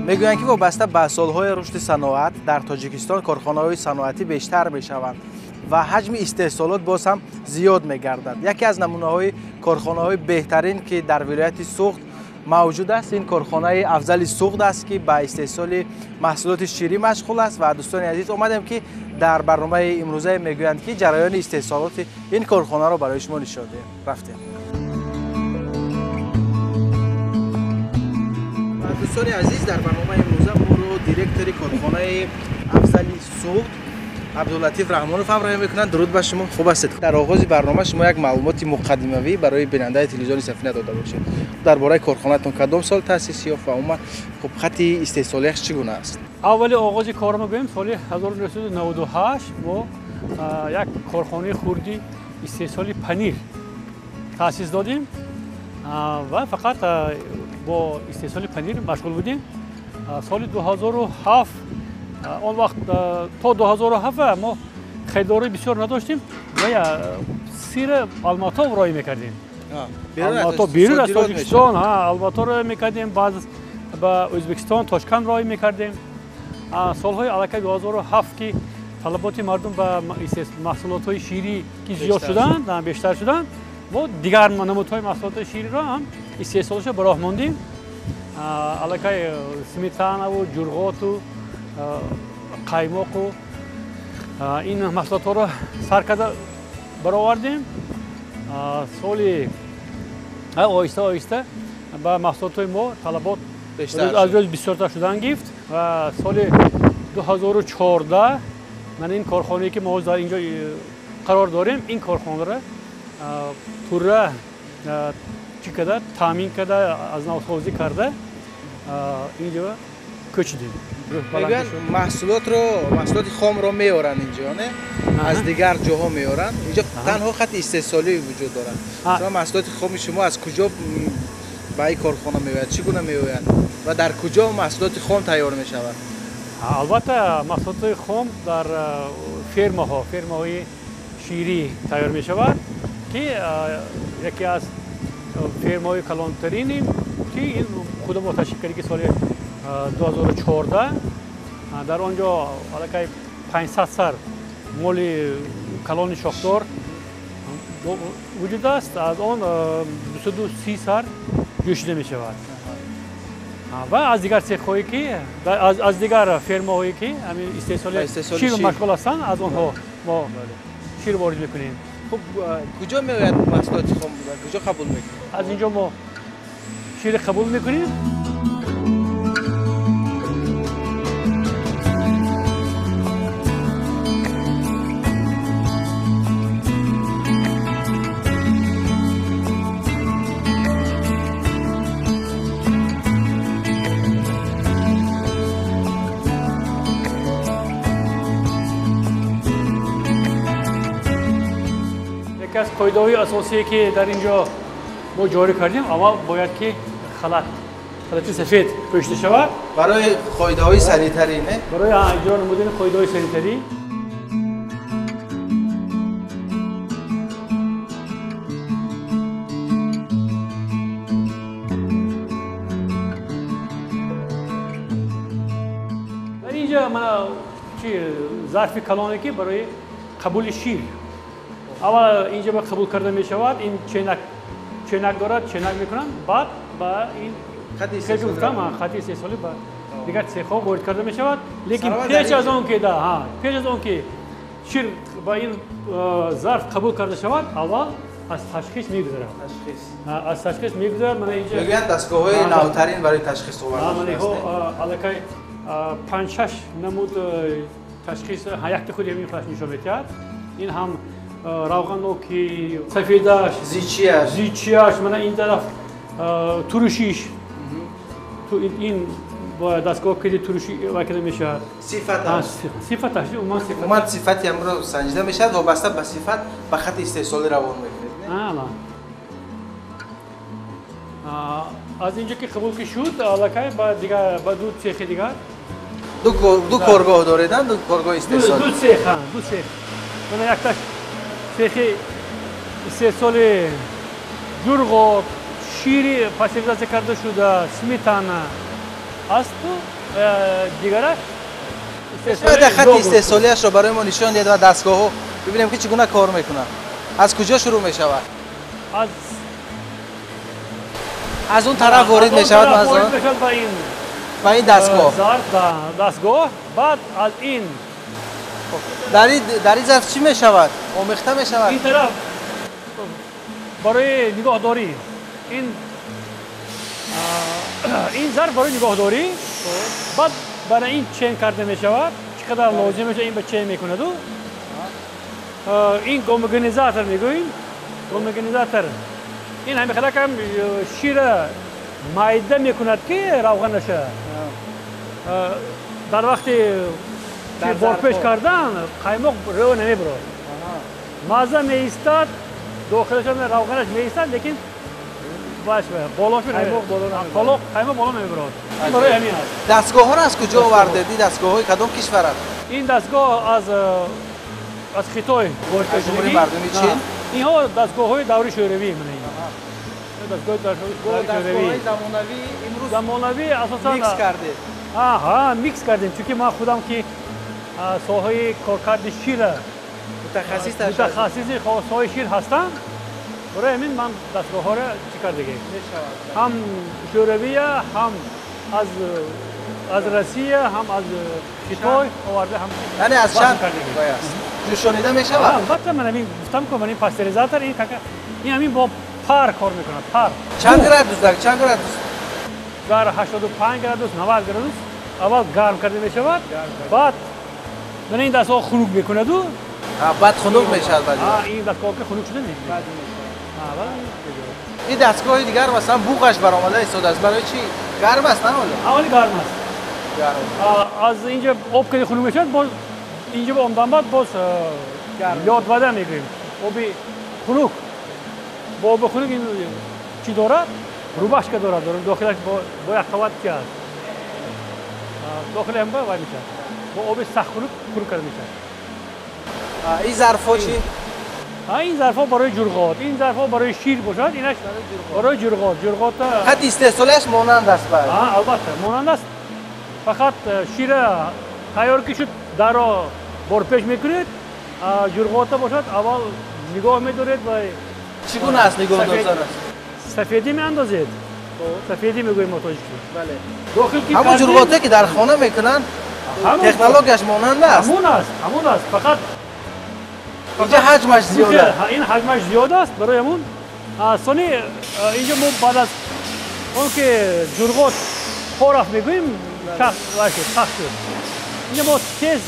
Мегӯянд, ки вобаста ба солҳои рушди саноат дар Тоҷикистон корхонаҳои саноатӣ бештар мешаванд ва ҳаҷми истеҳсолот боз ҳам зиёд мегардад. Яке аз намунаҳои корхонаҳои беҳтарин, ки дар вилояти Суғд мавҷуд аст, ин корхонаи Афзали Суғд аст, ки ба истеҳсоли маҳсулоти ширӣ машғул аст. Ва дӯстони азиз, омадем, ки дар барномаи имрӯзае мегӯянд, ки ҷараёни истеҳсолоти ин корхонаро барои шумо нишон диҳем. Рафтем. Дӯстони азиз, дар барномаи имрӯза моро директори корхонаи Афзали Суғд Абдулатиф Раҳмонов ҳамроҳӣ мекунанд. Дуруд ба шумо, хуб ҳастед? Дар оғози барнома шумо як маълумоти муқаддимавӣ барои бинандаи телевизиони Сафина дода бошед дар бораи корхонаатон. Кадом сол таъсис ёфт ва умуман, хуб, хати истеҳсолияш чӣ гуна аст? Аввали оғози кор мо гӯем, соли 1998 мо як корхонаи хурди истеҳсоли панир таъсис додем ва фақат бо истеҳсоли панир машғул будем. Соли 2007, он вақт то 2007 мо харидорӣ бисёр надоштем ва сира Алмато роҳӣ мекардем. Алмато, берун аз Тоҷикистон, Алмато роҳӣ мекардем, баъд ба Ӯзбекистон, Тошканд роҳӣ мекардем. Солҳои аллакай 2007, ки талаботи мардум ба маҳсулотҳои ширӣ ки зиёд шуданд, бештар шуданд, мо дигар намудҳои маҳсулотҳои шириро ҳам истеҳсолашро ба роҳ мондем. Аллакай сметанаву ҷурғоту қаймоқу ин маҳсулотҳоро сар карда баровардем. Соли оҳиста оҳиста ба маҳсулотҳои мо талабот аз рӯз бисёртар шудан гирифт ва соли 2014 ман ин корхонае, ки мо дар инҷо қарор дорем, ин корхонаро пурра чӣ карда, таъмин карда, аз навсозӣ карда, инҷо кӯчидем. Мегӯянд, маҳсулотро, маҳсулоти хомро меоранд инҷо, не, аз дигар ҷоҳо меоранд. Инҷо танҳо хати истеҳсолӣ вуҷуд дорад. Шумо маҳсулоти хоми шумо аз куҷо ба ин корхона меояд, чӣ гуна меояд ва дар куҷо маҳсулоти хом тайёр мешавад? Албатта, маҳсулоти хом дар фермаҳо, фермаҳои ширӣ тайёр мешавад, ки яке аз фермаҳои калонтаринем, ки ин худо мо ташкил кард, ки соли 2014 дар он ҷо аллакай 500 сар моли калони шохдор вуҷуд аст, аз он 230 сар ҷӯшида мешавад. Ва аз дигар цехҳое, ки аз дигар фермаҳое, ки ҳамин истеҳсоли шир машғул ҳастанд, аз онҳо мо шир ворид мекунем. Хуб, куҷо меояд маҳсулоти хом, куҷо қабул мекунед? Аз инҷо мо шир қабул мекунем. Яке аз қоидаҳои асосие, ки дар ин ҷо мо ҷорӣ кардем, аввал бояд ки халати сафед пӯшида шавад. Барои қоидаҳои санитарӣ, не? Барои иҷро намудани қоидаҳои санитарӣ. Дар ин ҷо мана чи зарфи калоне, ки барои қабули шир аввал инҷо ба қабул карда мешавад. Ин ченак, ченак дорад, ченак мекунанд, баъд ба ин гуфтам, хати истеҳсолӣ ба дигар цехҳо ворид карда мешавад. Лекин пеш аз он ки шир ба ин зарф қабул карда шавад, аввал аз ташхис мегузарад, аз ташхис мегузарад. Мана инҷо мегӯянд, дастгоҳҳои навтарин барои ташхис оварда. Инҳо аллакай панҷ-шаш намуд ташхис якти худи ҳамин худаш нишон медиҳад. Ин ҳам равғаноки, сафедаш, зичиаш, зичиаш, мана ин тараф турушиш, ин бо дастгоҳ киди туруши вай карда мешавад. Сифаташ, сифаташ умуман, умуман сифати ҳамро санҷида мешавад, вобаста ба сифат ба хати истеҳсолӣ равон мекунед. Аз инҷо ки қабул ки шуд, аллакай ба дигар, ба ду цехи дигар. Ду коргоҳ доред, ду коргоҳи истеҳсолӣ? Ду цех, ду цех. Мана якташ цехи истеҳсоли ҷурғот, шири пастеризатсия карда шуда, сметана асту Дигараш хати истеҳсолиашро барои мо нишон диҳед ва дастгоҳҳо бибинем, ки чӣ гуна кор мекунад. Аз куҷо шурӯъ мешавад? Аз он тараф ворид мешавад ба ин дастгоҳ. Дастгоҳ, баъд аз ин дар ин зарф чӣ мешавад? Омехта мешавад? Ин тараф барои нигоҳдорӣ, ин зарф барои нигоҳдорӣ, баъд барои ин чен карда мешавад, чӣ қадар лозим мешавад, ин ба чен мекунаду. Ин гомогенизатор мегӯем, гомогенизатор ин ҳамин хелакам шира майда мекунад, ки равғанаша дар вақти борпеш кардан қаймоқ рӯ намебурад, мазза меистад, дохилаша равғанаш меистад, лекин қаймоқ боло намебурад. Барои ҳамин аст. Дастгоҳҳоро аз куҷо овардед? Ин дастгоҳҳои кадом кишвар аст? Ин дастгоҳ аз Хитой ворид шуда. Ҷумҳурии Мардумии Чин? Инҳо дастгоҳҳои даври шӯравӣ. Дастгоҳҳои шӯравӣ замонавӣ имрӯз замонавӣ асосан микс кардед? Ҳа, микс кардем, чунки ман худам ки соҳаи коркарди шира мутахассиси соҳаи шир ҳастам, барои ҳамин ман дастгоҳҳоро чӣ кардагем, ҳам шӯравия, ҳам аз Россия, ҳам аз Хитой оварда, ҳам яъне аз чанд ҷӯшонида мешавад? Албатта, ман ҳамин гуфтам, ки ман ин пастеризатор, ин ҳамин бо пар кор мекунад, пар. Чанд градус? Чанд градус? Дар 85 градус, 90 градус аввал гарм карда мешавад, баъд ман ин дастгоҳ хунук мекунаду. Баъд хунук мешавад? Ин дастгоҳ ки хунук шуда ин дастгоҳи дигар масалан буғаш баромада истодааст, барои чӣ? Гарм аст, на ҳоло? Аввали гарм аст. Аз инҷа об ки хунук мешавад, боз инҷа ба омадан баъд боз лёдвода мегӯем, оби хунук. Бо оби хунук ин чӣ дорад? Рубашка дорад, дохилаш бо як қават чи аст, дохили ҳам вай мешавад, бо оби сахт хунук хунук карда мешавад. Ин зарфҳо чӣ? Ин зарфҳо барои ҷурғот, ин зарфҳо барои шир бошад, инаш барои ҷурғот. Ҷурғот хати истеҳсолиаш монанд аст? Албатта монанд аст, фақат шира тайёр ки шуд, дарро борпеш мекунед, ҷурғота бошад, аввал нигоҳ медоред ва чӣ гуна аст нигоҳ доштан? Сафедӣ меандозед, сафедӣ мегӯем мо тоҷикӣ. Ҳамон ҷурғоте ки дар хона мекунанд, технологияш монанд аст? Ҳамон аст, ҳамон аст, фақат инҷа ҳаҷмаш зиёд аст. Ин ҳаҷмаш зиёд аст, барои ҳамон сони инҷо мо баъд аз он ки ҷурғот хораф мегӯем, сахт шуд, инҷа мо тез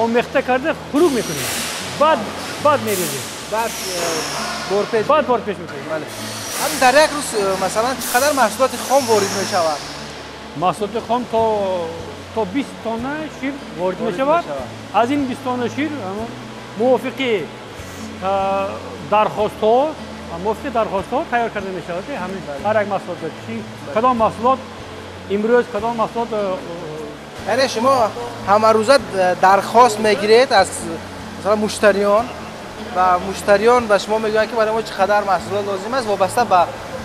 омехта карда хунук мекунем, баъд мерезем, баъд борпеш, баъд борпеш мекунем. Ҳамин дар як рӯз масалан чӣ қадар маҳсулоти хом ворид мешавад? Маҳсулоти хом то 20 тонна шир ворид мешавад. Аз ин 20 тонна шир мувофиқи дархостҳо, мувофиқи дархостҳо тайёр карда мешавад. Ҳамин ҳар як маҳсулот чи кадом маҳсулот имрӯз, кадом маҳсулот. Яъне шумо ҳамарӯза дархост мегиред аз масалан муштариён ва муштариён ба шумо мегӯянд, ки барои мо чӣ қадар маҳсулот лозим аст, вобаста ба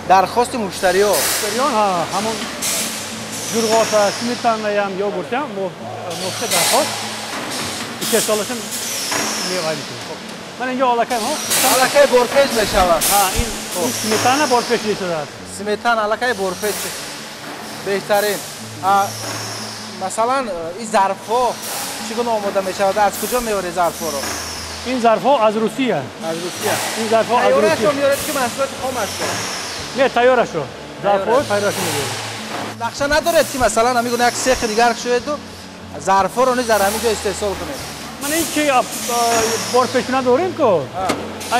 дархости муштариён. Муштариён ҳамон ҷурғота, сметанаям, йогуртам мувофиқи дархост истеҳсолашам меғайр мекунем. Ман инҷо аллакай аллакай борпеч мешавад. Ин сметана борпеч мешавад. Сметана аллакай борпеч, беҳтарин. Масалан ин зарфҳо чӣ гуна омода мешавад? Аз куҷо меоред зарфҳоро? Ин зарфҳо аз Русия. Аз Русия. Ин зарфҳо аз Русия. Тайёрашро меоред ки маҳсулоти хомашро? Не, тайёрашро. Зарфҳо тайёрашро меоред. Нақша надоред ки масалан ҳамин гуна як сехи дигар кушоеду зарфҳоро низ дар ҳамин ҷо истеҳсол кунед? Ман ин чи борпешкуна дорем ку,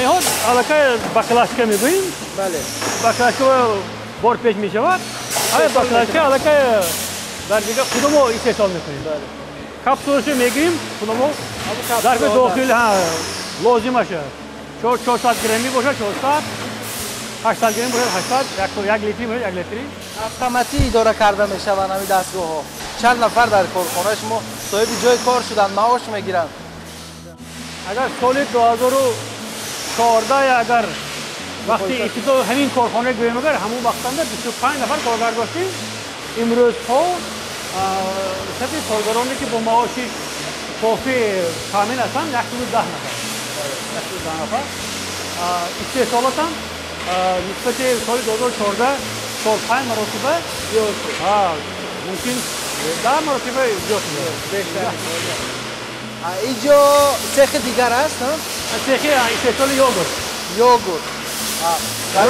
инҳо аллакай баклашка мегӯем. Бале, баклашка борпеш мешавад. Баклашка аллакай дар дигар худамо истеҳсол мекунем. Капсулашо мегирем худамо, зарфи дохил лозимаша 400 граммӣ бошад 400, 800 грамм бошад 800, як литри бошад 1 литри. Автоматӣ идора карда мешаванд ҳамин дастгоҳҳо? Чанд нафар дар корхонаи шумо соҳиби ҷои кор шуданд, маош мегиранд? Агар соли 2014 агар вақти ибтидо ҳамин корхона гӯем, агар ҳамон вақтанда 25 нафар коргар доштем, имрӯзҳо Сафи коргароне ки бо маоши кофӣ таъмин ҳастанд 110 нафар. 110 нафар. Истеҳсолот ҳам нисбати соли 2014 4-5 маротиба зиёд шуд. Мумкин 10 маротиба зиёд шуд. Инҷо цехи дигар аст, цехи истеҳсоли йогурт. Йогурт. 100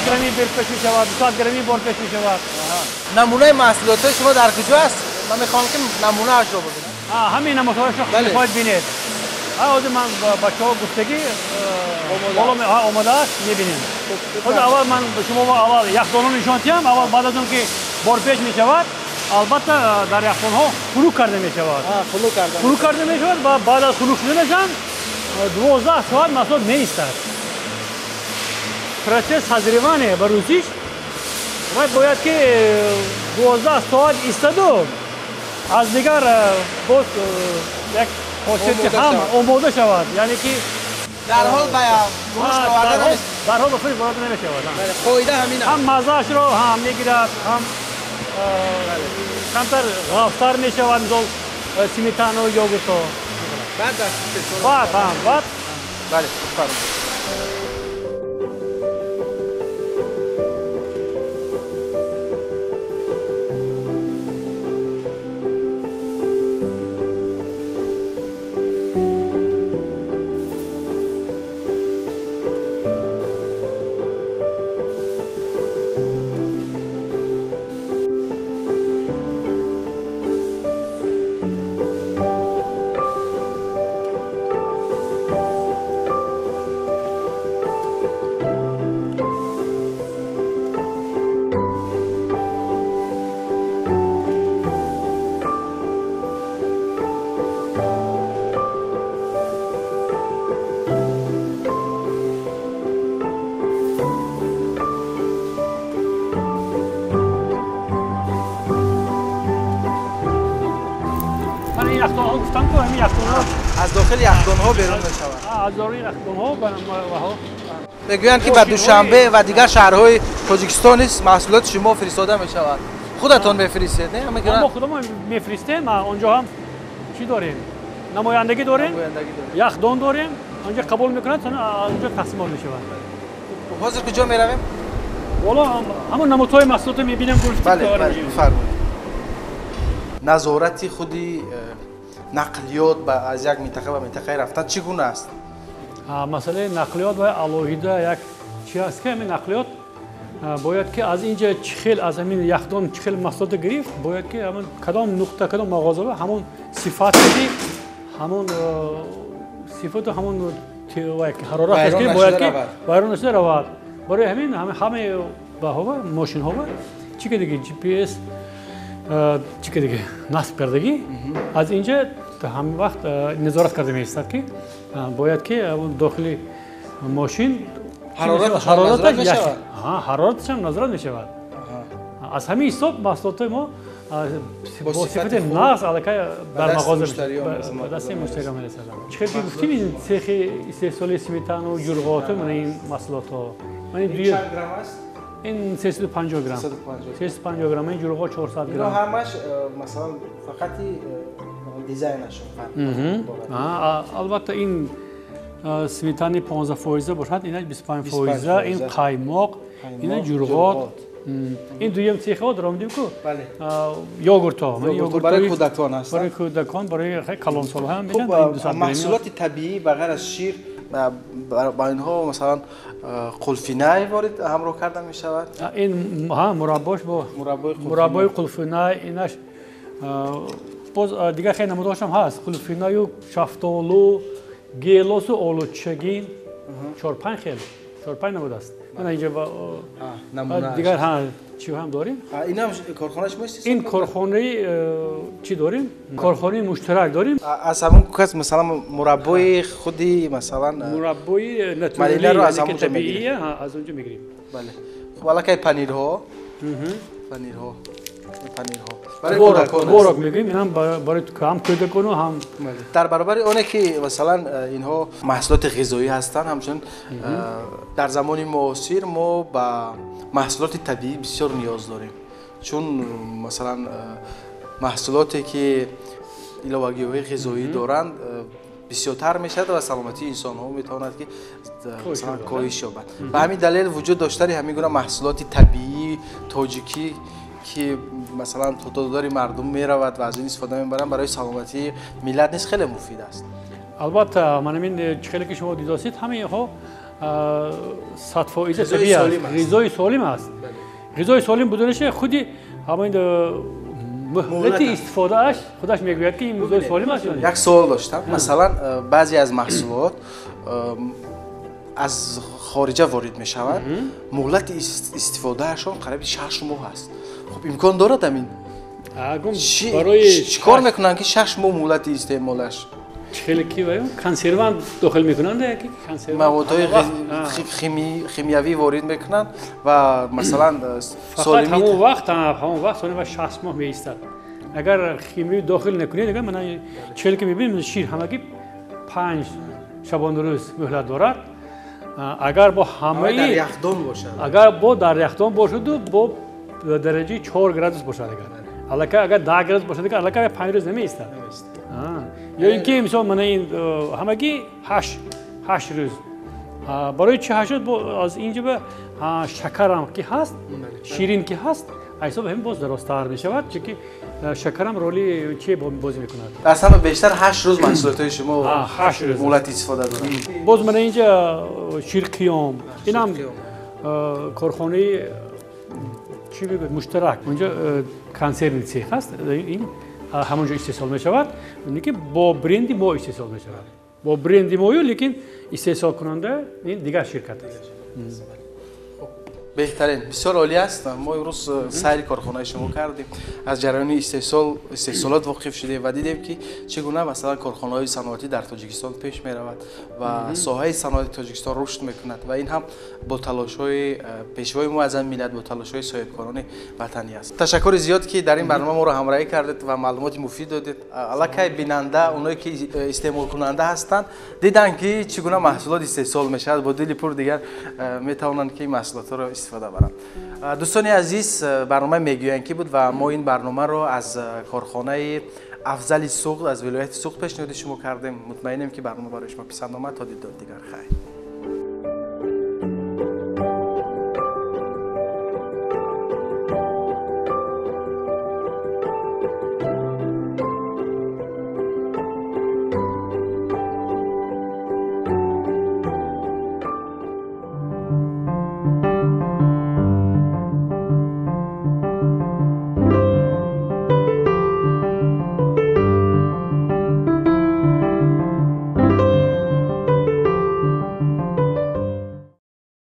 грамми борпеш мешавад, 200 грамми борпеш мешавад. Намунаи маҳсулотҳои шумо дар куҷо аст? Ман мехоҳам ки намунаашро бибинам. Ҳамин намунаҳояшро мехоҳед бинед. Ҳозир ман бачаҳо гуфтагӣ омода аст, мебинем. Ҳозир аввал ман шумо аввал яхдонро нишон диҳам, аввал баъд аз он ки борпеш мешавад, албатта дар яхдонҳо хунук карда мешавад. Хунук карда мешавад ва баъд аз хунук шуданашам 12 соат маҳсулот меистад. Процесс созревания ба русиш вай бояд ки 12 соат истоду аз дигар боз як хосияти ҳам омода шавад, яъне ки дарҳол ба фурӯш оварда намешавад. Дарҳол ба фурӯш оварда намешавад. Қоида ҳамин аст. Ҳам маззаашро ҳам мегирад, ҳам камтар ғафтар мешавад, мисол сметану йогуртҳо. Баъд баъд ҳам баъд. Бале, бифармоед. Аз дохили яхдонҳо берун мешавад. Аз дохили яхдонҳо мегӯянд ки ба Душанбе ва дигар шаҳрҳои Тоҷикистон низ маҳсулоти шумо фиристода мешавад. Худатон мефиристед, не? Мо худамон мефиристем. Онҷо ҳам чӣ дорем? Намояндагӣ дорем, яхдон дорем, онҷо қабул мекунанд, онҷо тақсимот мешавад. Ҳозир куҷо меравем? Боло ҳамон намудҳои маҳсулотро мебинем. Бале, бифармоед. Назорати худи нақлиёт аз як минтақа ба минтақаи рафтан чӣ гуна аст? Масъалаи нақлиёт ва алоҳида як чи аст ки ҳамин нақлиёт бояд ки аз инҷа чӣ хел аз ҳамин яхдон чӣ хел маҳсулотро гирифт, бояд ки ҳамон кадом нуқта, кадом мағоза ҳамон сифат ки ҳамон сифату ҳамон ҳарорат аст ки бояд ки вайрон нашуда равад. Барои ҳамин ҳамаи баҳова мошинҳова чӣ ки диги GPS чӣ ки диги насб кардагӣ аз инҷа ҳама вақт назорат карда меистад ки бояд ки дохили мошин ҳароратшам назорат мешавад. Аз ҳамин ҳисоб маҳсулотҳои мо бо сифати нағз аллакай дар мағоза ба дасти муштариён мерасад. Чӣ хел ки гуфтем, ин цехи истеҳсоли сметану ҷурғоту мана ин маҳсулотҳо ин 350 грамм, 350 грамм, ин ҷурғот 400 грамм. Ино ҳамаш масалан фақати дизайнашон фарқ дорад. Албатта ин сметани 15% бошад, ина 25%, ин қаймоқ, ина ҷурғот. Ин дуюм цехҳо даромадем ку йогуртҳо. Йогурт барои кӯдакон аст. Барои кӯдакон, барои калонсолҳо ҳам мешавад. Маҳсулоти табиӣ ба ғайр аз шир ба инҳо масалан қулфинай ворид ҳамроҳ карда мешавад. Ин мураббош бо мураббои қулфинай, инаш боз дигар хеле намудҳошам ҳаст. Қулфинаю шафтолу, гелосу олучагин, 4-5 хел, 4-5 намуд аст. Мана инҷо дигар чӣ ҳам дорем. Инам корхонаи шумо аст? Ин корхонаи чӣ дорем? Корхонаи муштарак дорем. Аз ҳамон кас масалан мураббои худи масалан мураббои натуралиро аз ҳамон мегирем. Аз онҷо мегирем. Бале. Хуб, аллакай панирҳо. Панирҳо. Панирҳо. Барои кӯдакон творог мегӯем, ин ҳам барои ҳам кӯдакону ҳам дар баробари оне ки масалан инҳо маҳсулоти ғизоӣ ҳастанд, ҳамчунин дар замони муосир мо ба маҳсулоти табиӣ бисёр ниёз дорем. Чун масалан маҳсулоте ки иловагиҳои ғизоӣ доранд бисёртар мешавад ва саломатии инсонҳо метавонад ки масалан коҳиш ёбад. Ба ҳамин далел вуҷуд доштани ҳамин гуна маҳсулоти табиии тоҷикӣ ки масалан то додори мардум меравад ва аз ин истифода мебаранд, барои саломатии миллат низ хеле муфид аст. Албатта, ман ҳамин хеле ки шумо дидостед, ҳамаи инҳо 100% табиӣ аст, ғизои солим аст. Ғизои солим буданаш худи ҳамин муҳлати истифодааш худаш мегӯяд ки ин ғизои солим аст. Як суол доштам. Масалан, баъзе аз маҳсулот аз хориҷа ворид мешаванд, муҳлати истифодаашон қариби 6 моҳ аст. Хуб, имкон дорад ҳамин? Чӣ кор мекунанд ки 6 моҳ муҳлати истеъмолаш? Хеле ки консервант дохил мекунанд, маводҳои химиявӣ ворид мекунанд ва масалан фақат ҳамон вақт солим 6 моҳ меистад. Агар химиявӣ дохил накунед, агар мана чизе ки мебинем, шир ҳамагӣ 5 шабонарӯз муҳлат дорад. Агар бо ҳамаи дар яхдон бошад, агар бо дар яхдон бошаду бо дараҷаи 4 градус бошад, агар аллакай агар 10 градус бошад, агар аллакай 5 рӯз намеистад. Ё ин ки мисол мана ин ҳамагӣ 8 рӯз. Барои чи 8 рӯз? Аз ин ҷо шакарам ки ҳаст, ширин ки ҳаст, ҳисоб ҳам боз дарозтар мешавад, чунки шакарам роли чи бозӣ мекунад. Аслан бештар 8 рӯз маҳсулотҳои шумо муҳлати истифода дорад. Боз мана инҷа ширқиём, инам корхонаи чӣ мегӯяд, муштарак, унҷо консервный цех аст, ин ҳамонҷо истеҳсол мешавад, лекин бо бренди мо истеҳсол мешавад. Бо бренди мою, лекин истеҳсолкунанда ин дигар ширкат аст. Беҳтарин, бисёр олӣ аст. Мо имрӯз сайри корхонаи шумо кардем, аз ҷараёни истеҳсолот воқиф шудем ва дидем ки чӣ гуна масалан корхонаҳои саноатӣ дар Тоҷикистон пеш меравад ва соҳаи саноати Тоҷикистон рушд мекунад ва ин ҳам бо талошҳои пешвои муаззами миллат, бо талошҳои соҳибкорони ватанӣ аст. Ташаккури зиёд ки дар ин барнома моро ҳамроҳӣ кардед ва маълумоти муфид додед. Аллакай бинанда, оное ки истеъмолкунанда ҳастанд, диданд ки чӣ гуна маҳсулот истеҳсол мешавад, бо дили пур дигар метавонанд ки маҳсулотҳоро истифода баранд. Дӯстони азиз, барномаи мегӯянд ки буд ва мо ин барномаро аз корхонаи Афзали Суғд, аз вилояти Суғд пешниҳоди шумо кардем. Мутмаинем ки барнома барои шумо писанд омад. То дидори дигар, хайр.